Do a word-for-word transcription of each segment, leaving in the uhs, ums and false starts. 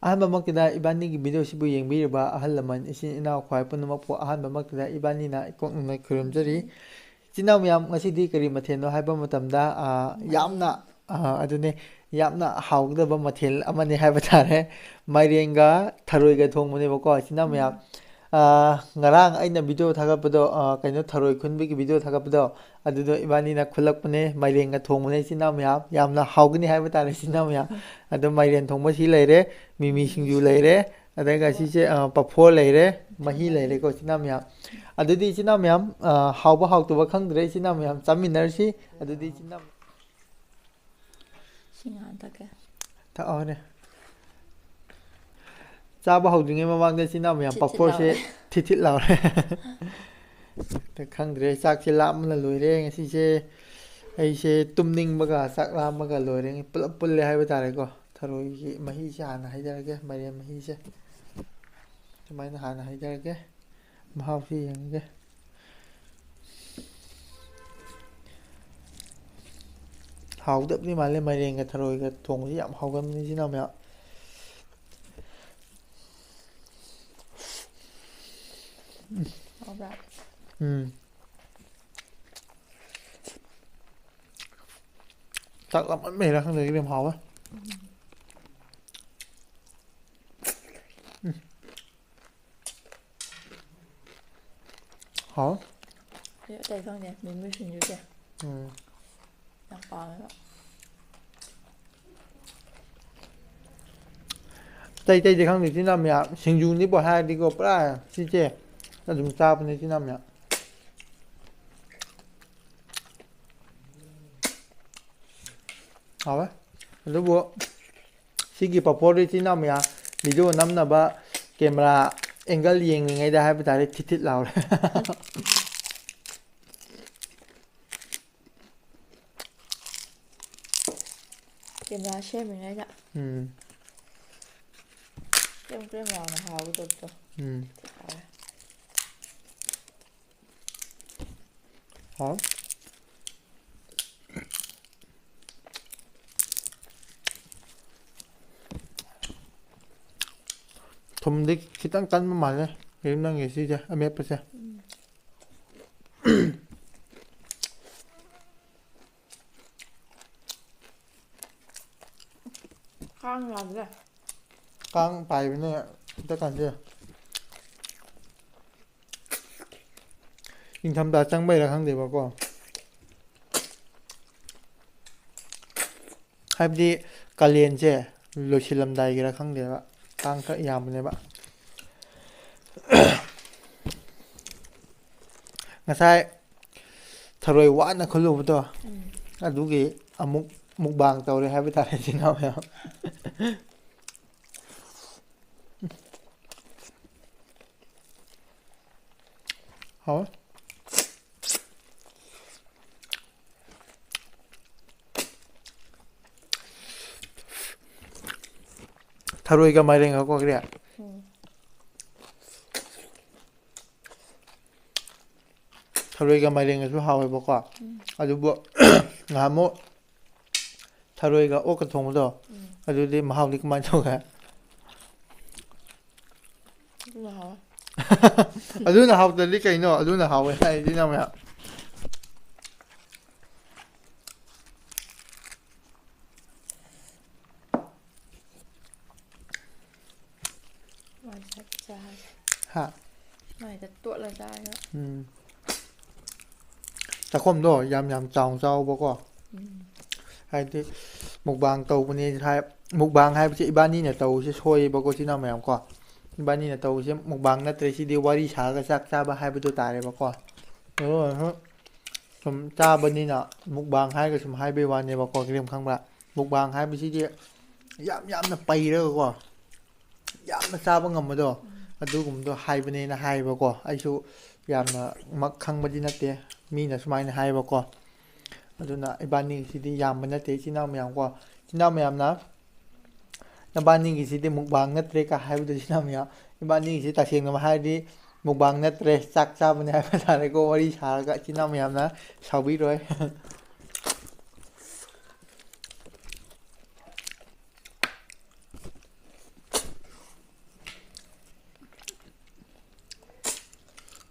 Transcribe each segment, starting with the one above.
ꯑꯍꯥꯟꯕꯃꯛꯇꯗ ꯏꯕꯥꯅꯤꯒꯤ ꯚꯤꯗꯤꯑꯣꯁꯤꯕꯨ ꯌꯦꯡꯕꯤꯔꯤꯕ ꯑꯍꯜ ꯂꯃꯟ, ꯏꯆꯤꯟ ꯏꯅꯥꯎ ꯈ꯭ꯋꯥꯏ ꯄꯨꯝꯅꯃꯛꯄꯨ ꯑꯍꯥꯟꯕꯃꯛꯇꯗ ꯏꯕꯥꯅꯤꯅ ꯏꯀꯣꯛ ꯅꯧꯅ ꯈꯨꯔꯨꯝꯖꯔꯤ꯫ ꯏꯆꯤꯟ ꯏꯅꯥꯎ ꯃꯌꯥꯝ, ꯉꯁꯤꯗꯤ ꯀꯔꯤ ꯃꯊꯦꯜꯅꯣ ꯍꯥꯏꯕ ꯃꯇꯝꯗ, ꯑ, ꯌꯥꯝꯅ, ꯑ, ꯑꯗꯨꯅꯦ, ꯌꯥꯝꯅ ꯍꯥꯎꯒꯗꯕ ꯃꯊꯦꯜ ꯑꯃꯅꯤ ꯍꯥꯏꯕ ꯇꯥꯔꯦ꯫ ꯃꯥꯏꯔꯦꯟꯒ ꯊꯔꯣꯏꯒ ꯊꯣꯡꯕꯅꯦꯕꯀꯣ, ꯏꯆꯤꯟ ꯏꯅꯥꯎ ꯃꯌꯥꯝ꯫ ꯎꯝ꯫ ꯑ, ꯉꯔꯥꯡ ꯑꯩꯅ ꯚꯤꯗꯤꯑꯣ ꯊꯥꯒꯠꯄꯗꯣ, ꯑ, ꯀꯩꯅꯣ, ꯊꯔꯣꯏ ꯈꯨꯟꯕꯒꯤ ꯚꯤꯗꯤꯑꯣ ꯊꯥꯒꯠꯄꯗꯣ, ꯑꯗꯨꯗꯣ ꯏꯕꯥꯅꯤꯅ ꯈꯨꯜꯂꯛꯄꯅꯦ, ꯃꯥꯏꯔꯦꯟꯒ ꯊꯣꯡꯕꯅꯦ, ꯏꯆꯤꯟ ꯏꯅꯥꯎ ꯃꯌꯥꯝ꯫ ꯌꯥꯝꯅ ꯍꯥꯎꯒꯅꯤ ꯍꯥꯏꯕ ꯇꯥꯔꯦ, ꯏꯆꯤꯟ ꯏꯅꯥꯎ ꯃꯌꯥꯝ꯫ ꯑꯗꯣ ꯃꯥꯏꯔꯦꯟ ꯊꯣꯡꯕ ꯁꯤ ꯂꯩꯔꯦ, ꯃꯤꯃꯤ ꯁꯤꯡꯖꯨ ꯂꯩꯔꯦ, ꯑꯗꯨꯒ ꯁꯤꯁꯦ, ꯑ, ꯄꯐꯣꯔ ꯂꯩꯔꯦ, ꯃꯍꯤ ꯂꯩꯔꯦꯀꯣ, ꯏꯆꯤꯟ ꯏꯅꯥꯎ ꯃꯌꯥꯝ꯫ ꯑꯗꯨꯗꯤ ꯏꯆꯤꯟ ꯏꯅꯥꯎ ꯃꯌꯥꯝ, ꯑ, ꯍꯥꯎꯕ ꯍꯥꯎꯇꯕ ꯈꯪꯗ꯭ꯔꯦ, ꯏꯆꯤꯟ ꯏꯅꯥꯎ ꯃꯌꯥꯝ, ꯆꯥꯃꯤꯟꯅꯔꯁꯤ꯫ ꯑꯗꯨꯗꯤ ꯏꯆꯤꯟ ꯏꯅꯥꯎ ꯁꯤ ꯉꯥꯏꯍꯥꯛ ꯊꯛꯀꯦ꯫ ꯊꯛꯑꯣꯅꯦ꯫ ꯆꯥꯕ ꯍꯧꯗ꯭ꯔꯤꯉꯩ ꯃꯃꯥꯡꯗ ꯏꯆꯤꯟ ꯏꯅꯥꯎ ꯃꯌꯥꯝ, ꯊꯤꯠ ꯊꯤꯠ ꯄꯐꯣꯔꯁꯦ ꯂꯥꯎꯔꯦ꯫ ꯊꯤꯠ ꯊꯤꯠ ꯂꯥꯎꯔꯦ꯫ ꯈꯪꯗ꯭ꯔꯦ, ꯆꯥꯛꯁꯦ ꯂꯥꯝꯕꯅ ꯂꯣꯏꯔꯦ ꯉꯁꯤꯁꯦ꯫ ꯑꯩꯁꯦ ꯇꯨꯝꯅꯤꯡꯕꯒ ꯆꯥꯛ ꯂꯥꯝꯕꯒ ꯂꯣꯏꯔꯦ꯫ ꯄꯨꯂꯞ ꯄꯨꯜꯂꯦ ꯍꯥꯏꯕ ꯇꯥꯔꯦꯀꯣ꯫ ꯊꯔꯣꯏꯒꯤ ꯃꯍꯤꯁꯦ ꯍꯥꯟꯅ ꯍꯩꯖꯔꯒꯦ, ꯃꯥꯏꯔꯦꯟ ꯃꯍꯤꯁꯦ꯫ ꯁꯨꯃꯥꯏꯅ ꯍꯥꯟꯅ ꯍꯩꯖꯔꯒꯦ꯫ ꯃꯍꯥꯎꯁꯤ ꯌꯦꯡꯉꯒꯦ꯫ ꯍꯥꯎꯗꯕꯗꯤ ꯃꯥꯜꯂꯦ, ꯃꯥꯏꯔꯦꯟꯒ ꯊꯔꯣꯏꯒ ꯊꯣꯡꯕꯁꯤ ꯌꯥꯝ ꯍꯥꯎꯒꯟꯕꯅꯤ, ꯏꯆꯤꯟ ꯏꯅꯥꯎ ꯃꯌꯥꯝ꯫ ꯍꯥꯎꯕ꯭ꯔꯥ? ꯎꯝ꯫ ꯆꯥꯛ ꯂꯥꯝꯃꯟꯕꯩꯔꯥ ꯈꯪꯗꯦ, ꯌꯥꯝ ꯍꯥꯎꯋꯦ꯫ ꯎꯝ꯫ ꯍꯥꯎ꯫ ꯑꯩ ꯑꯇꯩ ꯈꯪꯗꯦ, ꯃꯤꯃꯤ ꯁꯤꯡꯖꯨꯁꯦ꯫ ꯎꯝ꯫ ꯌꯥꯝ ꯄꯥꯝꯃꯦꯕ꯫ ꯑꯇꯩ ꯑꯇꯩꯗꯤ ꯈꯪꯗꯦ, ꯏꯆꯤꯟ ꯏꯅꯥꯎ ꯃꯌꯥꯝ, ꯁꯤꯡꯖꯨꯅꯤꯕꯨ ꯍꯥꯏꯔꯗꯤꯀꯣ, ꯄꯨꯔꯥ ꯁꯤꯁꯦ ꯑꯗꯨꯝ ꯆꯥꯕꯅꯦ, ꯏꯆꯤꯟ ꯏꯅꯥꯎ ꯃꯌꯥꯝ꯫ ꯍꯥꯎꯋꯦ꯫ ꯑꯗꯨꯕꯨ ꯁꯤꯒꯤ ꯄꯐꯣꯔꯗꯨ, ꯏꯆꯤꯟ ꯏꯅꯥꯎ ꯃꯌꯥꯝ, ꯚꯤꯗꯤꯑꯣ ꯅꯝꯅꯕ ꯀꯦꯃꯦꯔꯥ ꯑꯦꯡꯒꯜ ꯌꯦꯡꯂꯤꯉꯩꯗ ꯍꯥꯏꯕ ꯇꯥꯔꯦ, ꯊꯤꯠ ꯊꯤꯠ ꯂꯥꯎꯔꯦ꯫ ꯀꯦꯃꯦꯔꯥ ꯁꯦꯝꯃꯤꯉꯩꯗ꯫ ꯎꯝ꯫ ꯀ꯭ꯔꯦꯝ ꯀ꯭ꯔꯦꯝ ꯂꯥꯎꯅ ꯍꯥꯎꯒꯗꯕꯗꯣ꯫ ꯎꯝ꯫ ꯍꯥꯎꯔꯦ꯫ ꯍꯥꯎ꯫ ꯊꯨꯝꯗꯤ ꯈꯤꯇꯪ ꯀꯟꯕ ꯃꯥꯜꯂꯦ꯫ ꯀꯩꯅꯣ ꯅꯪꯒꯤ ꯁꯤꯁꯦ ꯑꯃꯦꯠꯄꯁꯦ꯫ ꯀꯥꯡ ꯌꯥꯗ꯭ꯔꯦ꯫ ꯀꯥꯡ ꯄꯥꯏꯕꯅꯦ ꯍꯟꯗꯛꯀꯥꯟꯁꯦ꯫ ꯅꯤꯡꯊꯝꯊꯥ ꯆꯪꯕꯩꯔꯥ ꯈꯪꯗꯦꯕꯀꯣ꯫ ꯍꯥꯏꯕꯗꯤ ꯀꯥꯂꯦꯟꯁꯦ ꯂꯣꯏꯁꯤꯜꯂꯝꯗꯥꯏꯒꯤꯔꯥ ꯈꯪꯗꯦꯕ, ꯀꯥꯡ ꯈꯔ ꯌꯥꯝꯕꯅꯦꯕ꯫ ꯉꯁꯥꯏ ꯊꯔꯣꯏ ꯋꯥꯅ ꯈꯨꯜꯂꯨꯕꯗꯣ, ꯎꯝ꯫ ꯑꯗꯨꯒꯤ ꯑꯃꯨꯛ ꯃꯨꯛꯕꯥꯡ ꯇꯧꯔꯦ ꯍꯥꯏꯕ ꯇꯥꯔꯦ, ꯏꯆꯤꯟ ꯏꯅꯥꯎ ꯃꯌꯥꯝ꯫ ꯍꯥꯎꯋꯦ꯫ ꯊꯔꯣꯏꯒ ꯃꯥꯏꯔꯦꯟꯒ ꯀꯣ, ꯀꯔꯤ? ꯎꯝ꯫ ꯊꯔꯣꯏꯒ ꯃꯥꯏꯔꯦꯟꯒꯁꯨ ꯍꯥꯎꯋꯦꯕꯀꯣ꯫ ꯎꯝ꯫ ꯑꯗꯨꯕꯨ ꯅꯍꯥꯟꯃꯨꯛ ꯊꯔꯣꯏꯒ ꯑꯣꯛꯀ ꯊꯣꯡꯕꯗꯣ, ꯎꯝ꯫ ꯑꯗꯨꯗꯤ ꯃꯍꯥꯎꯗꯤ ꯀꯃꯥꯏꯅ ꯇꯧꯒꯦ? ꯑꯗꯨꯅ ꯍꯥꯎꯋꯦ꯫ ꯑꯗꯨꯅ ꯍꯥꯎꯇ꯭ꯔꯗꯤ ꯀꯩꯅꯣ? ꯑꯗꯨꯅ ꯍꯥꯎꯋꯦ ꯍꯥꯏꯗꯤ ꯅꯪ ꯃꯌꯥꯝ꯫ ꯃꯥꯏꯗ ꯆꯥꯔꯦ꯫ ꯍꯥ? ꯃꯥꯏꯗ ꯇꯣꯠꯂ ꯆꯥꯔꯦ꯫ ꯎꯝ꯫ ꯆꯥꯛꯈꯣꯝꯗꯣ ꯌꯥꯝ ꯌꯥꯝ ꯆꯥꯎꯅ ꯆꯥꯎꯕꯀꯣ꯫ ꯎꯝ꯫ ꯍꯥꯏꯗꯤ ꯃꯨꯛꯕꯥꯡ ꯇꯧꯕꯅꯦ ꯍꯥꯏ-, ꯃꯨꯛꯕꯥꯡ ꯍꯥꯏꯕꯁꯦ ꯏꯕꯥꯅꯤꯅ ꯇꯧꯕꯁꯦ ꯁꯣꯏꯌꯦꯕꯀꯣ, ꯏꯆꯤꯟ ꯏꯅꯥꯎ ꯃꯌꯥꯝ ꯀꯣ꯫ ꯏꯕꯥꯅꯤꯅ ꯇꯧꯕꯁꯦ ꯃꯨꯛꯕꯥꯡ ꯅꯠꯇ꯭ꯔꯦ, ꯁꯤꯗꯤ ꯋꯥꯔꯤ ꯁꯥꯔꯒ ꯆꯥꯛ ꯆꯥꯕ ꯍꯥꯏꯕꯗꯣ ꯇꯥꯔꯦꯕꯀꯣ꯫ ꯑꯗꯨ ꯑꯣꯏꯔꯁꯨ ꯁꯨꯝ ꯆꯥꯕꯅꯤꯅ ꯃꯨꯛꯕꯥꯡ ꯍꯥꯏꯔꯒ ꯁꯨꯝ ꯍꯥꯏꯕꯩ ꯋꯥꯅꯦꯕꯀꯣ, ꯀꯔꯤꯝ ꯈꯪꯕ꯭ꯔꯥ? ꯃꯨꯛꯕꯥꯡ ꯍꯥꯏꯕꯁꯤꯗꯤ ꯌꯥꯝ ꯌꯥꯝꯅ ꯄꯩꯔꯒꯀꯣ, ꯌꯥꯝꯅ ꯆꯥꯕ ꯉꯝꯕꯗꯣ, ꯎꯝ꯫ ꯑꯗꯨꯒꯨꯝꯕꯗꯣ ꯍꯥꯏꯕꯅꯦꯅ ꯍꯥꯏꯌꯦꯕꯀꯣ꯫ ꯑꯩꯁꯨ ꯌꯥꯝꯅ ꯃꯛ ꯈꯪꯕꯗꯤ ꯅꯠꯇꯦ, ꯃꯤꯅ ꯁꯨꯃꯥꯏꯅ ꯍꯥꯏꯌꯦꯕꯀꯣ꯫ ꯑꯗꯨꯅ ꯏꯕꯥꯅꯤꯒꯤꯁꯤꯗꯤ ꯌꯥꯝꯕ ꯅꯠꯇꯦ, ꯏꯆꯤꯟ ꯏꯅꯥꯎ ꯃꯌꯥꯝ ꯀꯣ꯫ ꯏꯆꯤꯟ ꯏꯅꯥꯎ ꯃꯌꯥꯝꯅ ꯅꯕꯥꯅꯤꯒꯤꯁꯤꯗꯤ ꯃꯨꯛꯕꯥꯡ ꯅꯠꯇ꯭ꯔꯦ ꯀ ꯍꯥꯏꯕꯗꯨ, ꯏꯆꯤꯟ ꯏꯅꯥꯎ ꯃꯌꯥꯝ, ꯏꯕꯥꯅꯤꯒꯤꯁꯤ ꯇꯁꯦꯡꯅ ꯍꯥꯏꯔꯗꯤ ꯃꯨꯛꯕꯥꯡ ꯅꯠꯇ꯭ꯔꯦ, ꯆꯥꯛ ꯆꯥꯕꯅꯦ ꯍꯥꯏꯕ ꯇꯥꯔꯦꯀꯣ, ꯋꯥꯔꯤ ꯁꯥꯔꯒ꯫ ꯏꯆꯤꯟ ꯏꯅꯥꯎ ꯃꯌꯥꯝꯅ ꯁꯥꯎꯕꯤꯔꯣꯏ꯫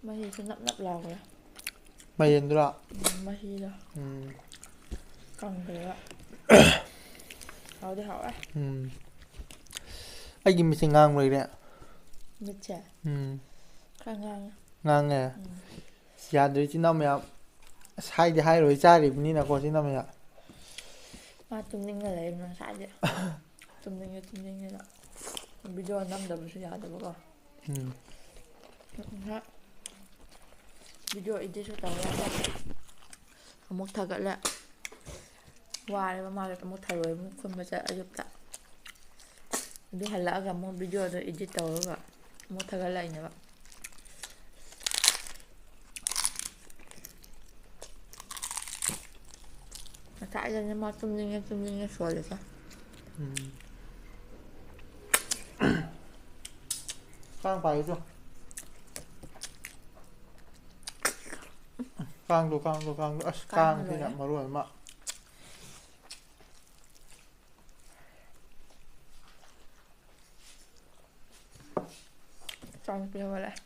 ꯃꯍꯤꯁꯨ ꯅꯞ ꯅꯞ ꯂꯥꯎꯈ꯭ꯔꯦ꯫ ꯃꯥꯏꯔꯦꯟꯗꯨꯔꯥ? ꯎꯝ, ꯃꯍꯤꯗꯣ ꯎꯝ ꯀꯪꯈ꯭ꯔꯦꯕ꯫ ꯍꯥꯎꯗꯤ ꯍꯥꯎꯋꯦ꯫ ꯎꯝ ꯑꯩꯒꯤ ꯃꯤꯠꯁꯦ ꯉꯥꯡꯕ ꯂꯩꯔꯦ꯫ ꯃꯤꯠꯁꯦ ꯎꯝ ꯈꯔ ꯉꯥꯡꯉꯦ꯫ ꯉꯥꯡꯉꯦ꯫ ꯎꯝ ꯌꯥꯗ꯭ꯔꯦ ꯏꯆꯤꯟ ꯏꯅꯥꯎ ꯃꯌꯥꯝ꯫ ꯑꯁ, ꯍꯥꯏꯗꯤ ꯍꯥꯏꯔꯣꯏ, ꯆꯥꯔꯤꯕꯅꯤꯅꯀꯣ ꯏꯆꯤꯟ ꯏꯅꯥꯎ ꯃꯌꯥꯝ꯫ ꯃꯥ ꯇꯨꯝꯅꯤꯡꯉ ꯂꯩꯕꯅꯤ ꯉꯁꯥꯏꯗꯤ꯫ ꯇꯨꯝꯅꯤꯡꯉꯦ ꯇꯨꯝꯅꯤꯡꯉꯦꯅ꯫ ꯚꯤꯗꯤꯑꯣ ꯅꯝꯗꯕꯁꯨ ꯌꯥꯗꯕꯀꯣ꯫ ꯎꯝ ꯉꯁꯥꯏ ꯚꯤꯗꯤꯑꯣ ꯏꯗꯤꯠꯁꯨ ꯇꯧꯔꯒ ꯑꯃꯨꯛ ꯊꯥꯒꯠꯂꯦ꯫ ꯋꯥꯔꯦꯕ ꯃꯥꯁꯨ ꯑꯃꯨꯛ ꯊꯔꯣꯏ ꯑꯃꯨꯛ ꯈꯨꯟꯕ ꯆꯠ ꯑꯌꯨꯛꯇ꯫ ꯑꯗꯨ ꯍꯜꯂꯛꯑꯒ ꯑꯃꯨꯛ ꯚꯤꯗꯤꯑꯣꯗꯣ ꯏꯗꯤꯠ ꯇꯧꯔꯒ ꯑꯃꯨꯛ ꯊꯥꯒꯠꯂꯛꯏꯅꯦꯕ꯫ ꯉꯁꯥꯏꯗꯩꯅꯦ ꯃꯥ ꯇꯨꯝꯅꯤꯡꯉꯦ ꯇꯨꯝꯅꯤꯡꯉꯦ ꯁꯣꯜꯂꯤꯁꯦ꯫ ꯎꯝ ꯀꯥꯡ ꯄꯥꯏꯁꯨ꯫ ꯀꯥꯡꯗꯣ ꯀꯥꯡꯗꯣ ꯀꯥꯡꯗꯣ ꯑꯁ, ꯀꯥꯡꯅ ꯀꯥꯡꯁꯤꯅ ꯂꯣꯏꯔꯦ꯫ ꯃꯔꯣꯜ ꯑꯃ꯫ ꯏꯆꯥꯅꯨꯄꯤ ꯍꯧꯒꯠꯂꯛꯑꯦ꯫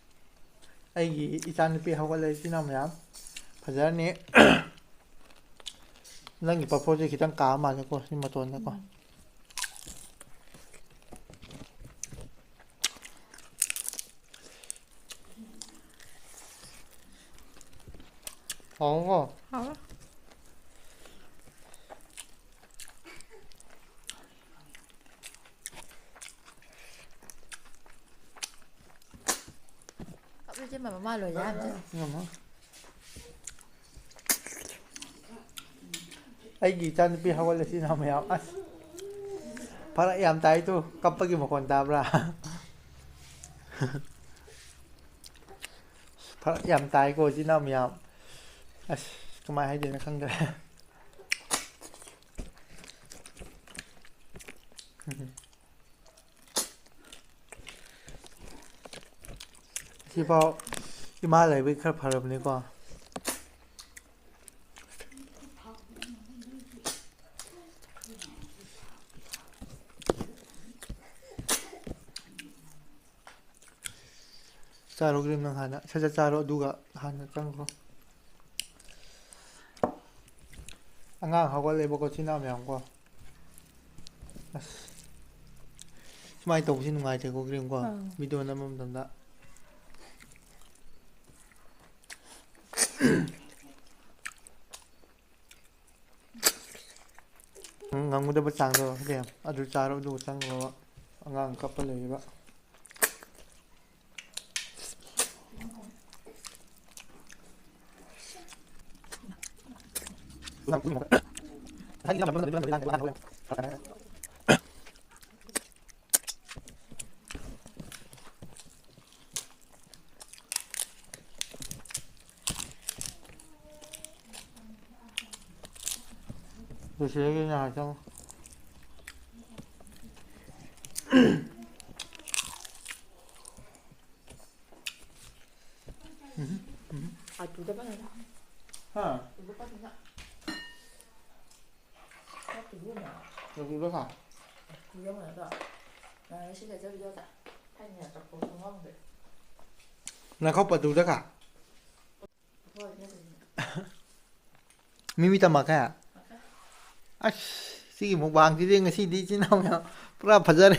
ꯑꯩꯒꯤ ꯏꯆꯥꯅꯨꯄꯤ ꯍꯧꯒꯠꯂꯛꯏ, ꯏꯆꯤꯟ ꯏꯅꯥꯎ ꯃꯌꯥꯝ꯫ ꯐꯖꯔꯅꯤ꯫ ꯅꯪꯒꯤ ꯄꯥꯐꯣꯔꯁꯦ ꯈꯤꯇꯪ ꯀꯥꯕ ꯃꯥꯜꯂꯦꯀꯣ ꯁꯤ ꯃꯇꯣꯟꯗꯀꯣ꯫ ꯎꯝ꯫ ꯍꯥꯎꯉꯣ꯫ ꯍꯥꯎꯋꯦ꯫ ꯀꯞꯂꯤꯁꯦ ꯃꯃꯥ ꯂꯣꯏꯔꯦ ꯍꯥꯏꯕꯗꯤ꯫ ꯎꯝ꯫ ꯑꯩꯒꯤ ꯏꯆꯥꯅꯨꯄꯤ ꯍꯧꯒꯠꯂꯦ, ꯏꯆꯤꯟ ꯏꯅꯥꯎ ꯃꯌꯥꯝ꯫ ꯑꯁ, ꯐꯔꯛ ꯌꯥꯝ ꯇꯥꯏ ꯇꯨ, ꯀꯞꯄꯒꯤ ꯃꯈꯣꯟ ꯇꯥꯕ꯭ꯔꯥ? ꯐꯔꯛ ꯌꯥꯝ ꯇꯥꯏꯀꯣ, ꯏꯆꯤꯟ ꯏꯅꯥꯎ ꯃꯌꯥꯝ꯫ ꯑꯁ, ꯀꯃꯥꯏ ꯍꯥꯏꯗꯣꯏꯅꯣ ꯈꯪꯗ꯭ꯔꯦ꯫ ꯁꯤꯐꯥꯎ ꯏꯃꯥ ꯂꯩꯕꯒꯤ ꯈꯔ ꯐꯔꯕꯅꯤꯀꯣ꯫ ꯆꯥꯔꯣ ꯀ꯭ꯔꯤꯝ, ꯅꯪ ꯍꯥꯟꯅ ꯁꯠ ꯁꯠ ꯆꯥꯔꯣ, ꯑꯗꯨꯒ ꯍꯥꯟꯅ ꯆꯪꯈ꯭ꯔꯣ꯫ ꯑꯉꯥꯡ ꯍꯧꯒꯠꯂꯦꯕꯀꯣ, ꯆꯤꯟ ꯏꯅꯥꯎ ꯃꯌꯥꯝ ꯀꯣ꯫ ꯑꯁ, ꯁꯨꯃꯥꯏꯅ ꯇꯧꯕꯁꯤ ꯅꯨꯡꯉꯥꯏꯇꯦꯀꯣ ꯀ꯭ꯔꯤꯝ ꯀꯣ, ꯑꯥ꯫ ꯚꯤꯗꯤꯑꯣ ꯅꯝꯕ ꯃꯇꯝꯗ꯫ ꯎꯝ, ꯉꯝꯒꯗꯕ ꯆꯥꯡꯗꯣ ꯍꯥꯏꯗꯤ ꯑꯗꯨ ꯆꯥꯔꯣ, ꯑꯗꯨꯒ ꯆꯪꯈ꯭ꯔꯣ꯫ ꯑꯉꯥꯡ ꯀꯞꯄ ꯂꯩꯌꯦꯕ꯫ ꯂꯣꯏꯁꯤꯜꯂꯒꯦ ꯉꯥꯏꯍꯥꯛꯇꯪ꯫ ꯎꯝ, ꯎꯝ꯫ ꯑꯗꯨꯗ ꯐꯖꯅ ꯊꯥ꯫ ꯍꯥ? ꯑꯗꯨꯗ ꯐꯖꯅ꯫ ꯆꯥꯛꯇꯨꯕꯨ ꯑꯃ꯫ ꯆꯥꯛꯇꯨꯗ ꯊꯥ꯫ ꯀꯨꯏꯔꯝꯃꯣꯏ ꯑꯗꯣ꯫ ꯅꯪ ꯉꯁꯤ ꯂꯩꯖꯕꯤꯗꯣ ꯊꯥꯏꯅ ꯆꯥꯛꯄꯧ ꯈꯪꯉꯝꯗ꯭ꯔꯦ꯫ ꯅꯈꯧ ꯄꯗꯨꯗ ꯈꯥ꯫ ꯃꯤꯃꯤ ꯇꯝꯃꯛꯈꯦ? ꯑꯁ, ꯁꯤꯒꯤ ꯃꯨꯛꯕꯥꯡꯁꯤꯗꯤ ꯉꯁꯤꯗꯤ ꯏꯆꯤꯟ ꯏꯅꯥꯎ ꯃꯌꯥꯝ ꯄꯨꯔꯥ ꯐꯖꯔꯦ꯫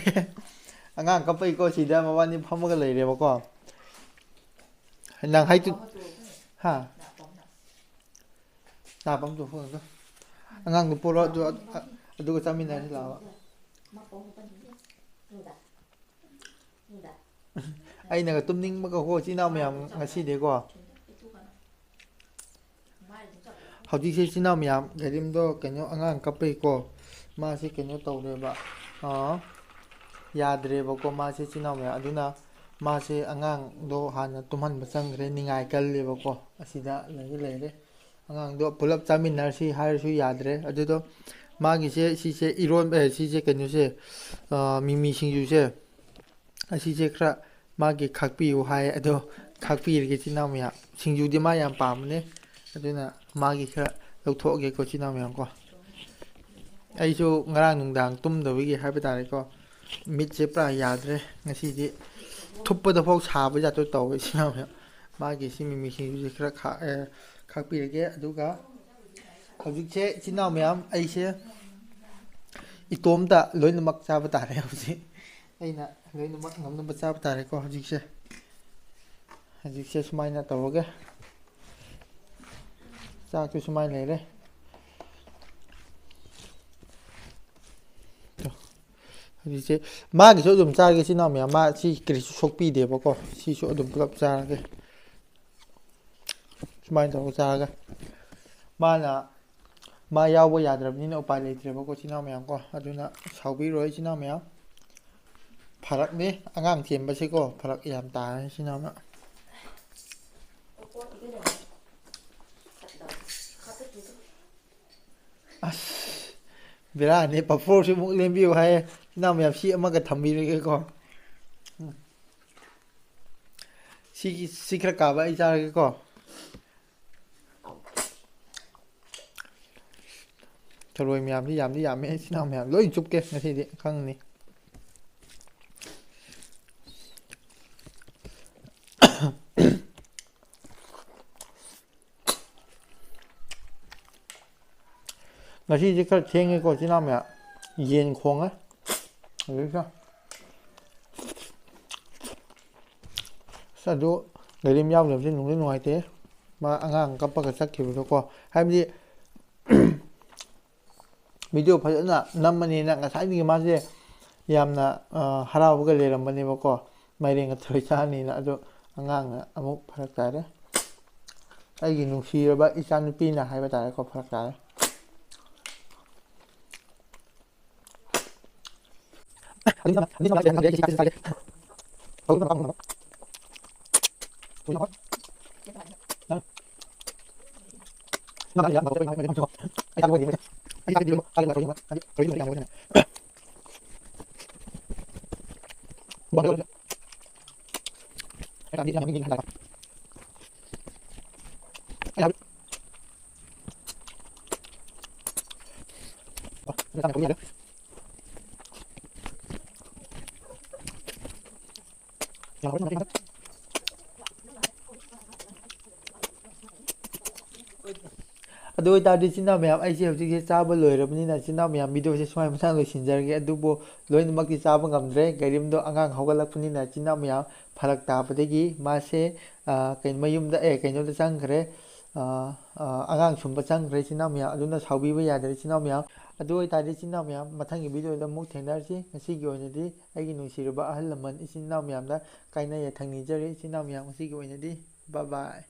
ꯑꯉꯥꯡ ꯀꯞꯄꯩꯀꯣ, ꯁꯤꯗ ꯃꯕꯥꯅꯤ ꯐꯝꯃꯒ ꯂꯩꯔꯦꯕꯀꯣ꯫ ꯅꯪ ꯍꯥꯏꯗꯨ-, ꯍꯥ? ꯂꯥꯛꯄ ꯑꯃ ꯇꯣꯛꯑꯣ꯫ ꯑꯉꯥꯡꯗꯨ ꯄꯣꯔꯛꯑꯣ, ꯑꯗꯨ, ꯑꯗꯨꯒ ꯆꯥꯃꯤꯟꯅꯔꯁꯤ ꯂꯥꯛꯑꯣ꯫ ꯑꯩꯅꯒ ꯇꯨꯝꯅꯤꯡꯕꯒ ꯍꯣ, ꯏꯆꯤꯟ ꯏꯅꯥꯎ ꯃꯌꯥꯝ ꯉꯁꯤꯗꯤꯀꯣ꯫ ꯍꯧꯖꯤꯛꯁꯦ ꯏꯆꯤꯟ ꯏꯅꯥꯎ ꯃꯌꯥꯝ, ꯀꯔꯤꯝꯗꯣ ꯀꯩꯅꯣ ꯑꯉꯥꯡ ꯀꯞꯄꯩꯀꯣ, ꯃꯥꯁꯦ ꯀꯩꯅꯣ ꯇꯧꯔꯦꯕ, ꯑꯥ, ꯌꯥꯗ꯭ꯔꯦꯕꯀꯣ, ꯃꯥꯁꯦ ꯏꯆꯤꯟ ꯏꯅꯥꯎ ꯃꯌꯥꯝ꯫ ꯑꯗꯨꯅ ꯃꯥꯁꯦ ꯑꯉꯥꯡꯗꯣ ꯍꯥꯟꯅ ꯇꯨꯝꯍꯟꯕ ꯆꯪꯈ꯭ꯔꯦ, ꯅꯤꯡꯉꯥꯏ ꯀꯜꯂꯦꯕꯀꯣ, ꯑꯁꯤꯗ ꯂꯩꯔꯦ, ꯂꯩꯔꯦ꯫ ꯑꯉꯥꯡꯗꯣ ꯄꯨꯂꯞ ꯆꯥꯃꯤꯟꯅꯔꯁꯤ ꯍꯥꯏꯔꯁꯨ ꯌꯥꯗ꯭ꯔꯦ꯫ ꯑꯗꯨꯗꯣ ꯃꯥꯒꯤꯁꯦ ꯁꯤꯁꯦ ꯏꯔꯣꯟꯕ, ꯑꯦ, ꯁꯤꯁꯦ ꯀꯩꯅꯣꯁꯦ, ꯑꯥ, ꯃꯤꯃꯤ ꯁꯤꯡꯖꯨꯁꯦ, ꯑꯁꯤꯁꯦ ꯈꯔ ꯃꯥꯒꯤ ꯈꯥꯛꯄꯤꯌꯨ ꯍꯥꯏ꯫ ꯑꯗꯣ ꯈꯥꯛꯄꯤꯔꯒꯦ ꯏꯆꯤꯟ ꯏꯅꯥꯎ ꯃꯌꯥꯝ꯫ ꯁꯤꯡꯖꯨꯗꯤ ꯃꯥ ꯌꯥꯝ ꯄꯥꯝꯕꯅꯦ, ꯑꯗꯨꯅ ꯃꯥꯒꯤ ꯈꯔ ꯂꯧꯊꯣꯛꯑꯒꯦꯀꯣ ꯏꯆꯤꯟ ꯏꯅꯥꯎ ꯃꯌꯥꯝ ꯀꯣ꯫ ꯑꯩꯁꯨ ꯉꯔꯥꯡ ꯅꯨꯡꯗꯥꯡ ꯇꯨꯝꯗꯕꯒꯤ ꯍꯥꯏꯕ ꯇꯥꯔꯦꯀꯣ, ꯃꯤꯠꯁꯦ ꯄꯨꯔꯥ ꯌꯥꯗ꯭ꯔꯦ ꯉꯁꯤꯗꯤ꯫ ꯊꯨꯞꯄꯗ ꯐꯥꯎ ꯁꯥꯕ ꯖꯥꯠꯇꯣ ꯇꯧꯋꯦ ꯏꯆꯤꯟ ꯏꯅꯥꯎ ꯃꯌꯥꯝ꯫ ꯃꯥꯒꯤ ꯁꯤ ꯃꯤꯃꯤ ꯁꯤꯡꯖꯨꯁꯦ ꯈꯔ ꯈꯥ-, ꯑꯦ, ꯈꯥꯛꯄꯤꯔꯒꯦ꯫ ꯑꯗꯨꯒ ꯍꯧꯖꯤꯛꯁꯦ ꯏꯆꯤꯟ ꯏꯅꯥꯎ ꯃꯌꯥꯝ, ꯑꯩꯁꯦ ꯏꯇꯣꯝꯇ ꯂꯣꯏꯅꯃꯛ ꯆꯥꯕ ꯇꯥꯔꯦ ꯍꯧꯖꯤꯛ꯫ ꯑꯩꯅ ꯂꯣꯏꯅꯃꯛ ꯉꯝꯅꯕ ꯆꯥꯕ ꯇꯥꯔꯦꯀꯣ ꯍꯧꯖꯤꯛꯁꯦ꯫ ꯍꯧꯖꯤꯛꯁꯦ ꯁꯨꯃꯥꯏꯅ ꯇꯧꯔꯒ ꯆꯥꯛꯁꯨ ꯁꯨꯃꯥꯏꯅ ꯂꯩꯔꯦ꯫ ꯍꯧꯖꯤꯛꯁꯦ ꯃꯥꯒꯤꯁꯨ ꯑꯗꯨꯝ ꯆꯥꯔꯒꯦ, ꯏꯆꯤꯟ ꯏꯅꯥꯎ ꯃꯌꯥꯝ, ꯃꯥ ꯁꯤ ꯀꯔꯤꯁꯨ ꯁꯣꯛꯄꯤꯗꯦꯕꯀꯣ꯫ ꯁꯤꯁꯨ ꯑꯗꯨꯝ ꯄꯨꯂꯞ ꯆꯥꯔꯒꯦ꯫ ꯁꯨꯃꯥꯏꯅ ꯇꯧꯔꯒ ꯆꯥꯔꯒ ꯃꯥꯅ, ꯃꯥ ꯌꯥꯎꯕ ꯌꯥꯗ꯭ꯔꯕꯅꯤꯅ ꯎꯄꯥꯏ ꯂꯩꯇ꯭ꯔꯦꯕꯀꯣ, ꯏꯆꯤꯟ ꯏꯅꯥꯎ ꯃꯌꯥꯝ ꯀꯣ꯫ ꯑꯗꯨꯅ ꯁꯥꯎꯕꯤꯔꯣꯏ ꯏꯆꯤꯟ ꯏꯅꯥꯎ ꯃꯌꯥꯝ꯫ ꯐꯔꯛꯅꯤ ꯑꯉꯥꯡ ꯊꯦꯝꯕꯁꯤꯀꯣ, ꯐꯔꯛ ꯌꯥꯝ ꯇꯥꯔꯅꯤ ꯏꯆꯤꯟ ꯏꯅꯥꯎ ꯃꯌꯥꯝ꯫ ꯑꯁ, ꯕꯦꯔꯥꯅꯤ꯫ ꯄꯥꯐꯣꯔꯁꯨ ꯑꯃꯨꯛ ꯂꯦꯝꯕꯤꯌꯨ ꯍꯥꯏꯌꯦ꯫ ꯏꯅꯥꯎ ꯃꯌꯥꯝ, ꯁꯤ ꯑꯃꯒ ꯊꯝꯕꯤꯔꯒꯦꯀꯣ꯫ ꯎꯝ꯫ ꯁꯤꯒꯤ, ꯁꯤ ꯈꯔ ꯀꯥꯕ ꯑꯩ ꯆꯥꯔꯒꯦꯀꯣ꯫ ꯊꯔꯣꯏ ꯃꯌꯥꯝꯁꯤ ꯌꯥꯝꯗꯤ ꯌꯥꯝꯃꯦ, ꯏꯆꯤꯟ ꯏꯅꯥꯎ ꯃꯌꯥꯝ꯫ ꯂꯣꯏ ꯆꯨꯞꯀꯦ ꯉꯁꯤꯗꯤ, ꯈꯪꯅꯤ꯫ ꯉꯁꯤꯁꯦ ꯈꯔ ꯊꯦꯡꯉꯦꯀꯣ, ꯏꯆꯤꯟ ꯏꯅꯥꯎ ꯃꯌꯥꯝ꯫ ꯌꯦꯟ ꯈꯣꯡꯉꯦ ꯍꯧꯖꯤꯛꯁꯦ꯫ ꯑꯁ, ꯑꯗꯨ ꯒꯥꯔꯤ ꯑꯃ ꯌꯥꯎꯗꯕꯁꯦ ꯅꯨꯡꯗꯤ ꯅꯨꯡꯉꯥꯏꯇꯦ꯫ ꯃꯥ ꯑꯉꯥꯡ ꯀꯞꯄꯒ ꯆꯠꯈꯤꯕꯗꯣꯀꯣ꯫ ꯍꯥꯏꯕꯗꯤ, video ꯐꯖꯅ ꯅꯝꯕꯅꯤꯅ ꯉꯁꯥꯏꯗꯒꯤ ꯃꯥꯁꯦ ꯌꯥꯝꯅ, ꯑ, ꯍꯔꯥꯎꯔꯒ ꯂꯩꯔꯝꯕꯅꯦꯕꯀꯣ, ꯃꯥꯏꯔꯦꯟꯒ ꯊꯔꯣꯏ ꯆꯥꯔꯅꯤꯅ꯫ ꯑꯗꯣ ꯑꯉꯥꯡꯅ ꯑꯃꯨꯛ ꯐꯔꯛ ꯇꯥꯔꯦ꯫ ꯑꯩꯒꯤ ꯅꯨꯡꯁꯤꯔꯕ ꯏꯆꯥꯅꯨꯄꯤꯅ ꯍꯥꯏꯕ ꯇꯥꯔꯦꯀꯣ, ꯐꯔꯛ ꯇꯥꯔꯦ꯫ ꯑꯗꯨ ꯑꯣꯏꯇꯥꯔꯗꯤ ꯏꯆꯤꯟ ꯏꯅꯥꯎ ꯃꯌꯥꯝ, ꯑꯩꯁꯦ ꯍꯧꯖꯤꯛꯁꯦ ꯆꯥꯕ ꯂꯣꯏꯔꯕꯅꯤꯅ, ꯏꯆꯤꯟ ꯏꯅꯥꯎ ꯃꯌꯥꯝ, ꯚꯤꯗꯤꯑꯣꯁꯦ ꯁꯨꯃꯥꯏꯅ ꯃꯁꯥꯅ ꯂꯣꯏꯁꯤꯟꯖꯔꯒꯦ꯫ ꯑꯗꯨꯕꯨ ꯂꯣꯏꯅꯃꯛꯇꯤ ꯆꯥꯕ ꯉꯝꯗ꯭ꯔꯦ꯫ ꯀꯔꯤꯝꯗꯣ ꯑꯉꯥꯡ ꯍꯧꯒꯠꯂꯛꯄꯅꯤꯅ ꯏꯆꯤꯟ ꯏꯅꯥꯎ ꯃꯌꯥꯝ ꯐꯔꯛ ꯇꯥꯕꯗꯒꯤ ꯃꯥꯁꯦ, ꯑ, ꯀꯩꯅꯣ, ꯃꯌꯨꯝꯗ, ꯑꯦ, ꯀꯩꯅꯣꯗ ꯆꯪꯈ꯭ꯔꯦ꯫ ꯑ, ꯑ, ꯑꯉꯥꯡ ꯁꯨꯝꯕ ꯆꯪꯈ꯭ꯔꯦ ꯏꯆꯤꯟ ꯏꯅꯥꯎ ꯃꯌꯥꯝ꯫ ꯑꯗꯨꯅ ꯁꯥꯎꯕꯤꯕ ꯌꯥꯗ꯭ꯔꯦ ꯏꯆꯤꯟ ꯏꯅꯥꯎ ꯃꯌꯥꯝ꯫ ꯑꯗꯨ ꯑꯣꯏꯇꯥꯔꯗꯤ ꯏꯆꯤꯟ ꯏꯅꯥꯎ ꯃꯌꯥꯝ, ꯃꯊꯪꯒꯤ ꯚꯤꯗꯤꯑꯣꯗ ꯑꯃꯨꯛ ꯊꯦꯡꯅꯔꯁꯤ꯫ ꯉꯁꯤꯒꯤ ꯑꯣꯏꯅꯗꯤ ꯑꯩꯒꯤ ꯅꯨꯡꯁꯤꯔꯕ ꯑꯍꯜ ꯂꯃꯟ ꯏꯆꯤꯟ ꯏꯅꯥꯎ ꯃꯌꯥꯝꯗ ꯀꯥꯏꯅ ꯌꯥꯊꯪ ꯅꯤꯖꯔꯤ꯫ ꯏꯆꯤꯟ ꯏꯅꯥꯎ ꯃꯌꯥꯝ, ꯉꯁꯤꯒꯤ ꯑꯣꯏꯅꯗꯤ bye bye꯫